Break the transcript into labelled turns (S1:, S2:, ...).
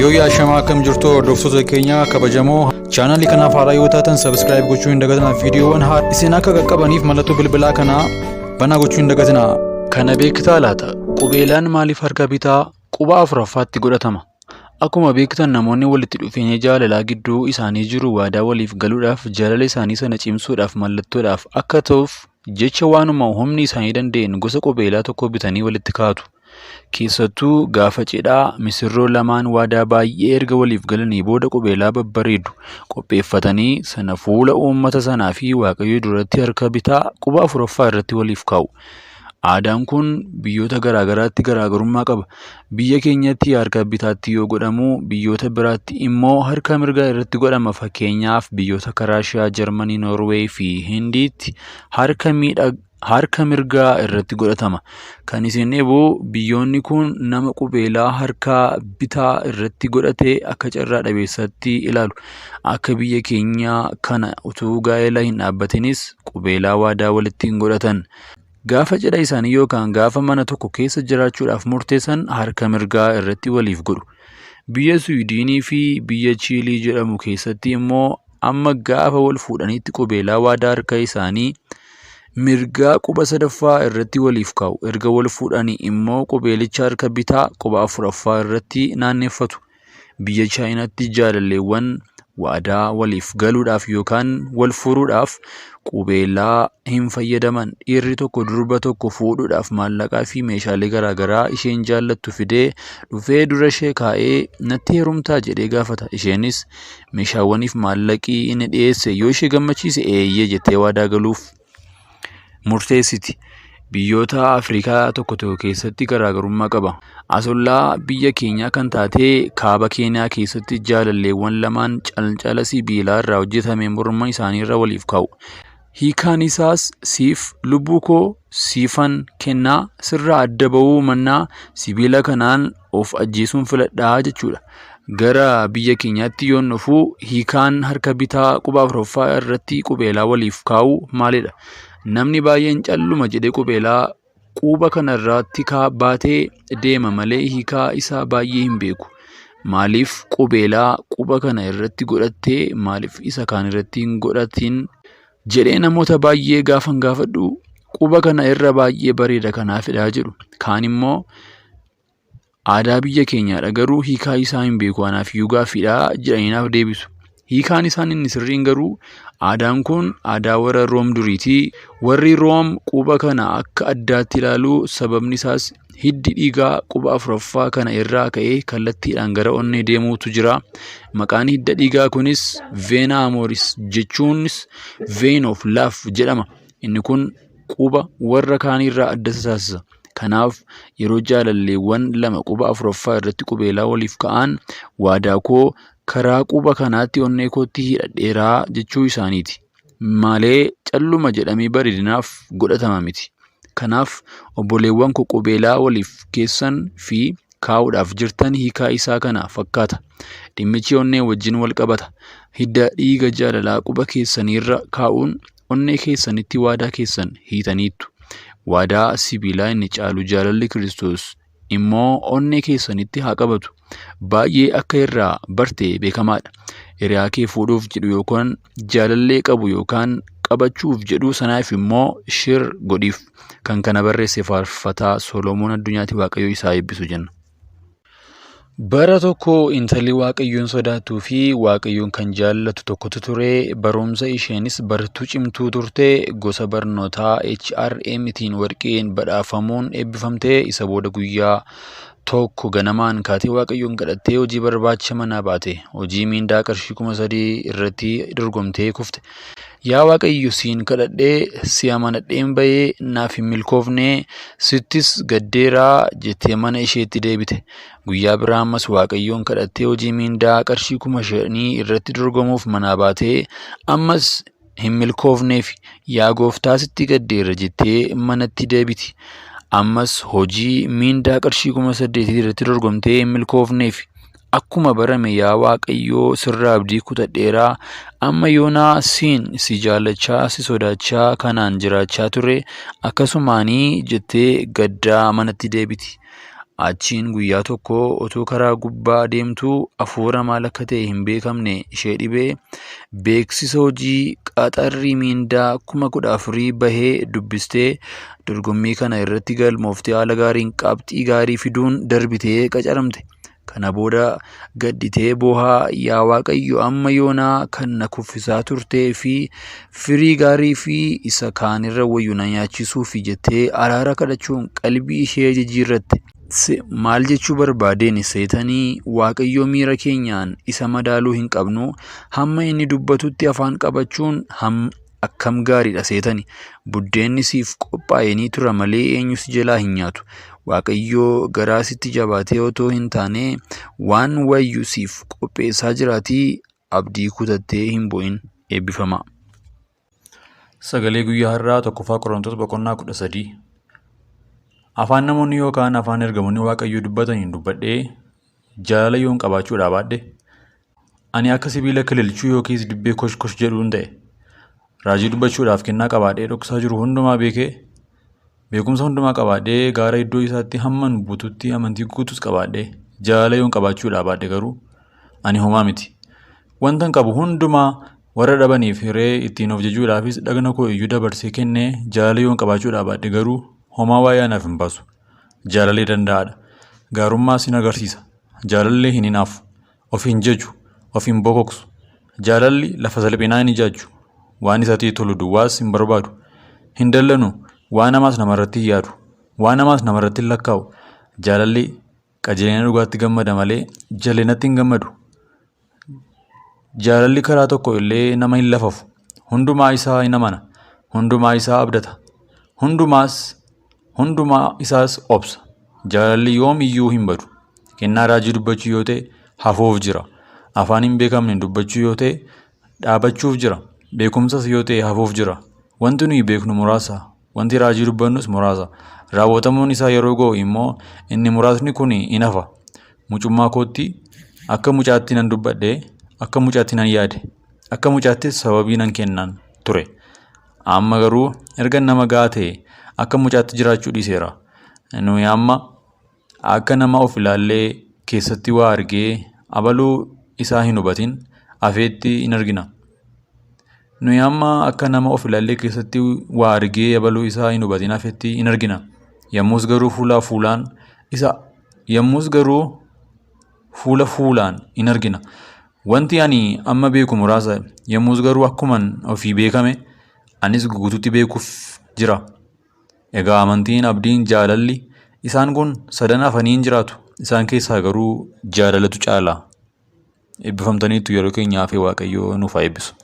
S1: Yoo yaashamaa akkam jirtu hordoftoota keenya kabajamoo, chaanaalii kanaaf haaraa yoo taatan subscribe gochuu hin dagatinaa. Viidiyoowwan haaraa isin akka qaqqabaniif mallattoo bilbilaa kanaa banaa gochuu hin dagatinaa. Kana beektaa laata? Qubeelaan maaliif harka bitaa quba afuraffaatti godhatama? Akkuma beektan, namoonni walitti dhufeenya jaalalaa gidduu isaanii jiru waadaa waliif galuudhaaf, jaalala isaanii sana cimsuudhaaf, mallattoodhaaf akka ta'uuf jecha waanuma humni isaanii danda'een gosa qubeelaa tokko bitanii walitti kaa'atu. Keessattuu gaafa cidhaa misirroo lamaan waadaa baay'ee erga waliif galanii booda qubeelaa babbareedu qopheeffatanii sana fuula uummata sanaa fi Waaqayyo duratti harka bitaa quba afuraffaa irratti waliif kaa'u. Aadaan kun biyyoota garaa garaatti garaagarummaa qaba. Biyya keenyatti harka bitaatti yoo godhamu, biyyoota biraatti immoo harka mirgaa irratti godhama. Fakkeenyaaf, biyyoota akka Raashiyaa, Jarmanii, Noorweey fi Hindiitti harka mirgaa irratti godhatama. Kan isin dhibu, biyyoonni kun nama qubeelaa harka bitaa irratti godhate akka carraa dhabeessaatti ilaalu. Akka biyya keenyaa kana utuu gaa'ela hin dhaabbatinis qubeelaa waadaa walitti hin godhatan. Gaafa cidha isaanii yookaan gaafa mana tokko keessa jiraachuudhaaf murteessan harka mirgaa irratti waliif godhu. Biyya Suwiidinii fi biyya Chiilii jedhamu keessatti immoo amma gaafa wal fuudhanitti qubeelaa waadaa harka isaanii mirgaa quba sadaffaa irratti waliif kaa'u. Erga wal fuudhanii immoo qubeelicha harka bitaa quba afuraffaa irratti naanneffatu. Biyya Chaayinaatti jaalalleewwan waadaa waliif galuudhaaf yookaan wal furuudhaaf qubeelaa hin fayyadaman. Dhiirri tokko durba tokko fuudhuudhaaf maallaqaa fi meeshaalee garaa garaa isheen jaallattu fidee dhufee dura ishee kaa'ee, "Natti heerumtaa?" jedhee gaafata. Isheenis meeshaawwaniif maallaqii inni dhiyeesse yoo ishee gammachiise, "Eeyyee" jettee waadaa galuuf murteessiti. Biyyoota Afrikaa tokko tokko keessatti garaagarummaa qaba. Asollaa biyya keenyaa kan taate kaaba Keeniyaa keessatti jaalalleewwan lamaan cancala sibiilaa irraa hojjetame morma isaaniirra waliif kaa'u. Hiikaan isaas, "Siif lubbuu koo siifan kennaa, sirraa adda ba'uu mannaa sibiila kanaan of ajjeesuun filadhaa" jechuudha. Gara biyya keenyaatti yoon dhufu, hiikaan harka bitaa quba afuraffaa irratti qubeelaa waliif kaa'u maalidha? Namni baay'een calluma jedhee qubeelaa quba kana irratti baatee deema malee hiikaa isaa baay'ee hin beeku. "Maaliif qubeelaa quba kana irratti godhattee, maaliif isa kaan irratti hin godhatin?" jedhee namoota baay'ee gaafan gaafadhu, "Quba kana irra baay'ee bareeda, kanaafidha" jedhu. Kaan immoo, "Aadaa biyya keenyaadha, garuu hiikaa isaa hin beeku, anaaf iyyuu gaaffiidha" jedhanii naaf deebisu. Hiikaan isaan inni sirriin garuu, aadaan kun aadaa warra Room duriiti. Warri Room quba kana akka addaatti ilaalu, sababni isaas hiddi dhiigaa quba afuraffaa kana irraa ka'ee kallattiidhaan gara onnee deemuutu jira. Maqaan hidda dhiigaa kunis Vena Amoris jechuunis Vein of Love jedhama. Inni kun quba warra kaaniirraa adda isa taasisa. Kanaaf yeroo jaalalleewwan lama quba afuraffaa irratti qubeelaa waliif ka'an, "Waadaa koo karaa quba kanaatti onnee kootti hidhadheeraa" jechuu isaaniiti. Malee calluma jedhamee bareedinaaf godhatama miti. Kanaaf obboleewwan koo, qubeelaa waliif keessan fi kaa'uudhaaf jirtan hiikaa isaa kana fakkaata. Dhimmichi onnee wajjin wal qabata. Hidda dhiiga jaalalaa quba keessaniirra kaa'uun onnee keessanitti waadaa keessan hiitaniittu. Waadaa sibiilaa inni caalu, jaalalli Kiristoos immoo onnee keessanitti haa qabatu. Baay'ee akka irraa barte beekamaadha. Hiriyaa kee fuudhuuf jedhu yookaan jaalallee qabu yookaan qabachuuf jedhu sanaaf immoo share godhiif. Kan kana barreesse faarfataa Solomoon Addunyaati. Waaqayyo isaa eebbisu jenna. Bara tokko intalli Waaqayyoon sodaattuu fi Waaqayyoon kan jaallatu tokkotu ture. Barumsa isheenis barattuu cimtuu turte. Gosa barnootaa HRMtiin warqeen badhaafamuun eebbifamte. Isa booda guyyaa tokko ganamaan kaatee Waaqayyoon kadhattee hojii barbaacha manaa baate. Hojii miindaa qarshii 3000 irratti dorgomtee kufte. "Yaa Waaqayyo, siin kadhadhee si amanadheen bahee naaf hin milkoofne, sittis gaddeeraa" jettee mana isheetti deebite. Guyyaa biraa ammas Waaqayyoon kadhattee hojii miindaa qarshii 5000 irratti dorgomuuf manaa baatee ammas hin milkoofneef. "Yaa gooftaa, sitti gaddeera" jettee manatti deebiti. Ammas hojii miindaa qarshii 8000 irratti dorgomtee hin milkoofneef. Akkuma barame, "Yaa Waaqayyoo, sirraa abdii kutadheeraa, amma yoonaa siin si jaallachaa si sodaachaa kanaan jiraachaa ture akkasumaanii" jettee gaddaa manatti deebiti. Achiin guyyaa tokko otoo karaa gubbaa deemtuu hafuura maal akka ta'e hin beekamne ishee dhibee beeksisa hojii qaxarrii miindaa 14,000 bahee dubbistee dorgommii kana irratti galmooftee haala gaariin qabxii gaarii fiduun darbitee qacaramte. Kana booda gadditee boohaa yaa Waaqayyo amma yoonaa kan na kuffisaa turtee fi firii gaarii fi isa kaanirra wayyu na nyaachisuufi jettee araara kadhachuun qalbii ishee jijjiirratte. Maal jechuu barbaadeen seetanii Waaqayyoo miira keenyaan isa madaaluu hin qabnu hamma inni dubbatutti afaan qabachuun akkam gaariidha seetani. Buddeenni siif qophaa'e ni tura malee eenyu si jalaa hin nyaatu. Waaqayyoo garaa sitti jabaatee otoo hin taane waan wayyu siif qopheessaa jiraatii abdii kutattee hin bo'in. Eebbifamaa. Sagalee guyyaa har'aa tokkoffaa Qorontos boqonnaa 13. Afaan namoonni yookaan afaan ergamoonni Waaqayyoo dubbataniin dubbadhee jaalala yoon qabaachuudhaa baadhe ani akka sibiila kililchuu yookiis dibbee kosh kosh jedhuun ta'e. Raajii dubbachuudhaaf kennaa qabaadhee dhoksaa jiru hundumaa beekee beekumsa hundumaa qabaadhee gaara iddoo isaatti hamman bututti amantii guutus qabaadhee jaalala yoon qabaachuudhaa baadhe garuu ani homaa miti. Wantan qabu hundumaa warra dhabaniif hiree ittiin of jajuudhaafis dhagna koo iyyuu dabarsee kennee jaalala yoon qabaachuudhaa baadhe garuu homaa waa'ee anaaf hin baasu. Jaalalli danda'aadha. Gaarummaas hin agarsiisa. Jaalalli hin hinaafu. Of hin jaju. Of hin bokoksu. Jaalalli lafa salphinaa hin ijaajju. Waan isatti tolu duwwaas hin barbaadu. Hin dallanu. Waan hamaas namarratti hin yaadu. Waan hamaas namarratti hin lakkaa'u. Jaalalli qajeelina dhugaatti gammada malee jallinatti hin gammadu. Jaalalli karaa tokko illee nama hin lafafu. Hundumaa isaa hin amana. Hundumaa isaa abdata. Hundumaa isaas obsa. Jaalalli yoom iyyuu hin badu. Kennaa raajii dubbachuu yoo ta'e hafuuf jira. Afaan hin beekamne dubbachuu yoo ta'e dhaabachuuf jira. Beekumsas yoo ta'e hafuuf jira. Wanti nuyi beeknu muraasa. Wanti raajii dubbannus muraasa. Raawwatamuun isaa yeroo ga'u immoo inni muraasni kun in hafa. Mucummaa kootti akka mucaatti nan dubbadhe, akka mucaatti nan yaade, akka mucaattis sababii nan kennan ture. Amma garuu erga nama ga'aa ta'e akka mucaatti jiraachuu dhiiseera. Nuyi amma akka nama of ilaallee keessatti waa argee abaluu isaa hin hubatin hafeetti in argina. Nuyi amma akka nama of ilaallee keessatti waa argee abaluu isaa hin hubatin hafetti in argina. Yommus garuu fuula fuulaan isa yommus garuu fuula fuulaan in argina. Wanti ani amma beeku muraasa yommus garuu akkuman ofii beekame anis guutuutti beekuuf jira. Egaa amantiin, abdiin, jaalalli isaan kun sadan hafanii hin jiraatu. Isaan keessaa garuu jaalalatu caala. Eebbifamtaniittu yeroo keenya hafee Waaqayyoo nuuf haa eebbisu.